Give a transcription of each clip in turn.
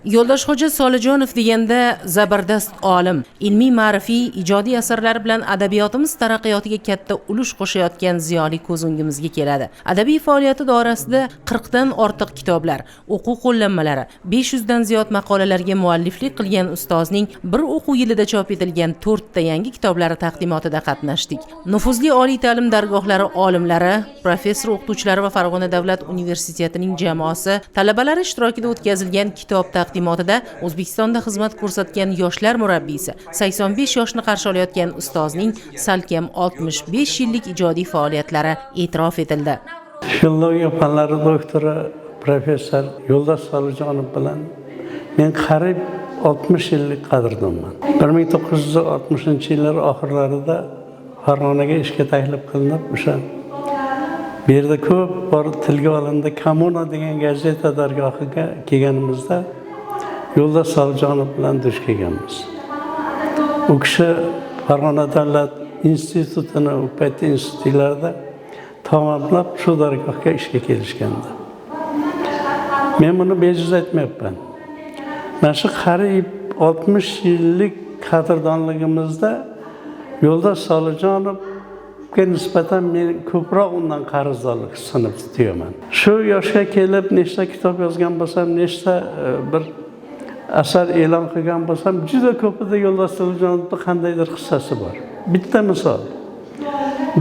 Yo'ldoshxo'ja Solijonov deganda zabardast olim, ilmiy ma'rifiy, ijodiy asarlari bilan adabiyotimiz taraqqiyotiga katta ulush qo'shayotgan ziyoli ko'z o'ngimizga keladi. Adabiy faoliyati doirasida 40 dan ortiq kitoblar, o'quv qo'llanmalari, 500 dan ziyod maqolalarga mualliflik qilgan ustozning bir o'quv yilida chop etilgan 4 ta yangi kitoblari taqdimotida qatnashdik. Nufuzli oliy ta'lim dargohlari olimlari, professor o'qituvchilari va Farg'ona davlat universitetining jamoasi talabalari ishtirokida o'tkazilgan kitob taqdimotida O'zbekistonda xizmat ko'rsatgan yoshlar murabbiysi 85 yoshni qarshi olayotgan ustozning salkam 65 yillik ijodiy faoliyatlari e'tirof etildi. Filologiya fanlari doktori professor Yo'ldosh Solijonov bilan men qariyb 60 yillik qadrdonman. 1960 yillar oxirlarida Farg'onaga ishga taklif qilinib, o'sha bu yerda ko'p bor tilga olindi, "Kommuna" degan gazeta dargohiga kelganimizda Yo'ldosh Solijonov bilan duch kelganmiz. U kishi Farg'ona davlat institutini, u paytda institutlarda, tamomlab, shu dargohga ishga kelishgandi. Men buni bejiz aytmayapman. Mana shu qariyb 60 yillik qadrdonligimizda Yo'ldosh Solijonovga nisbatan men ko'proq undan qarzdorlik hissini tuyaman. Shu yoshga kelib nechta kitob yozgan bo'lsam, nechta bir asar e'lon qilgan bo'lsam, juda ko'pida Yo'ldosh Solijonovni qandaydir hissasi bor. Bitta misol: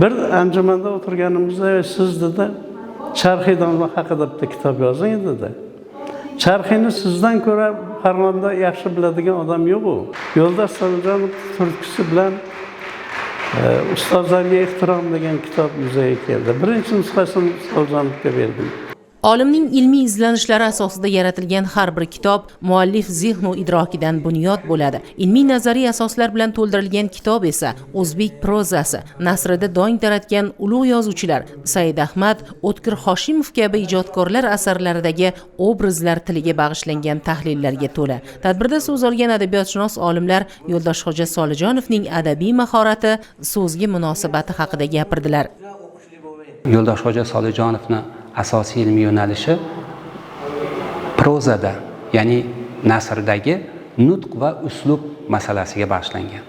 bir anjumanda o'tirganimizda, "Siz, – dedi, – Charxiy domla haqida bitta kitob yozing", dedi. "Charxiyni sizdan ko'ra Farg'onada yaxshi biladigan odam yo'q u". Yo'ldosh Solijonov turtkisi bilan "Ustozlarga ehtirom" degan kitob yuzaga keldi. Birinchi nusxasini Solijonovga berdim. Olimning ilmiy izlanishlari asosida yaratilgan har bir kitob muallif zehnu idrokidan bunyod bo'ladi. Ilmiy nazariy asoslar bilan to'ldirilgan kitob esa o'zbek prozasi nasrida dong taratgan ulug' yozuvchilar Said Ahmad, O'tkir Hoshimov kabi ijodkorlar asarlaridagi obrazlar tiliga bag'ishlangan tahlillarga to'la. Tadbirda so'z olgan adabiyotshunos olimlar Yo'ldoshxo'ja Solijonovning adabiy mahorati, so'zga munosabati haqida gapirdilar. Yo'ldoshxo'ja Solijonovni asosiy ilmiy yo'nalishi prozada, ya'ni nasrdagi nutq va uslub masalasiga bag'ishlangan.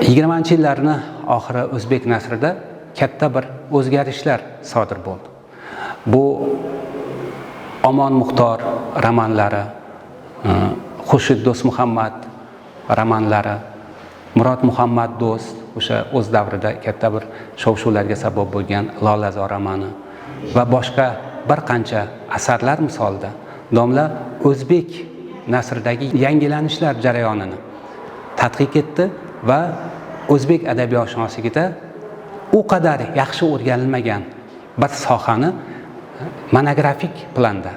20-yillarni oxiri o'zbek nasrida katta bir o'zgarishlar sodir bo'ldi. Bu Omon Muxtor romanlari, Xurshid Do'stmuhammad romanlari, Murod Muhammad Do'st, o'sha o'z davrida katta bir shov shuvlarga sabab bo'lgan "Lolazor" romani va boshqa bir qancha asarlar misolida domla o'zbek nasridagi yangilanishlar jarayonini tadqiq etdi va o'zbek adabiyotshunosligida u qadar yaxshi o'rganilmagan bir sohani monografik planda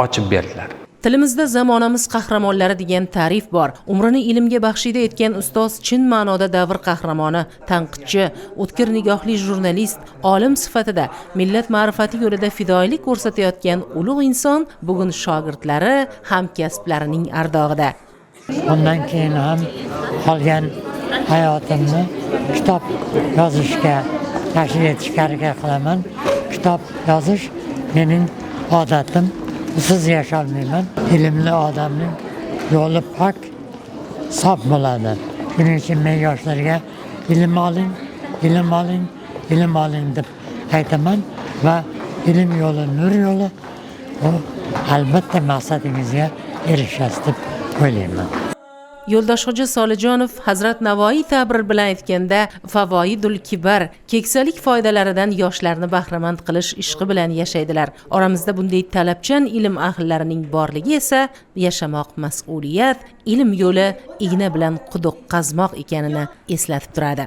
ochib berdilar. Tilimizda zamonamiz qahramonlari degan ta'rif bor. Umrini ilmga baxshida etgan ustoz chin ma'noda davr qahramoni, tanqidchi, o'tkir nigohli jurnalist, olim sifatida millat ma'rifati yo'lida fidoyilik ko'rsatayotgan ulug' inson bugun shogirdlari, hamkasblarining ardog'ida. Bundan keyin ham qolgan hayotimni kitob yozishga, nashr etishga harakat qilaman. Kitob yozish mening odatim. Usiz yasholmayman. Ilmli odamning yo'li pok, sof bo'ladi. Shuning uchun men yoshlarga "Ilm oling, ilm oling, ilm oling" deb aytaman va ilm yo'li nur yo'li, u albatta maqsadingizga erishasiz deb o'ylayman. Yo'ldoshxo'ja Solijonov Hazrat Navoiy ta'biri bilan aytganda, favoidul kibar, keksalik foydalaridan yoshlarni bahramand qilish ishqi bilan yashaydilar. Oramizda bunday talabchan ilm ahllarining borligi esa yashamoq mas'uliyat, ilm yo'li igna bilan quduq qazmoq ekanini eslatib turadi.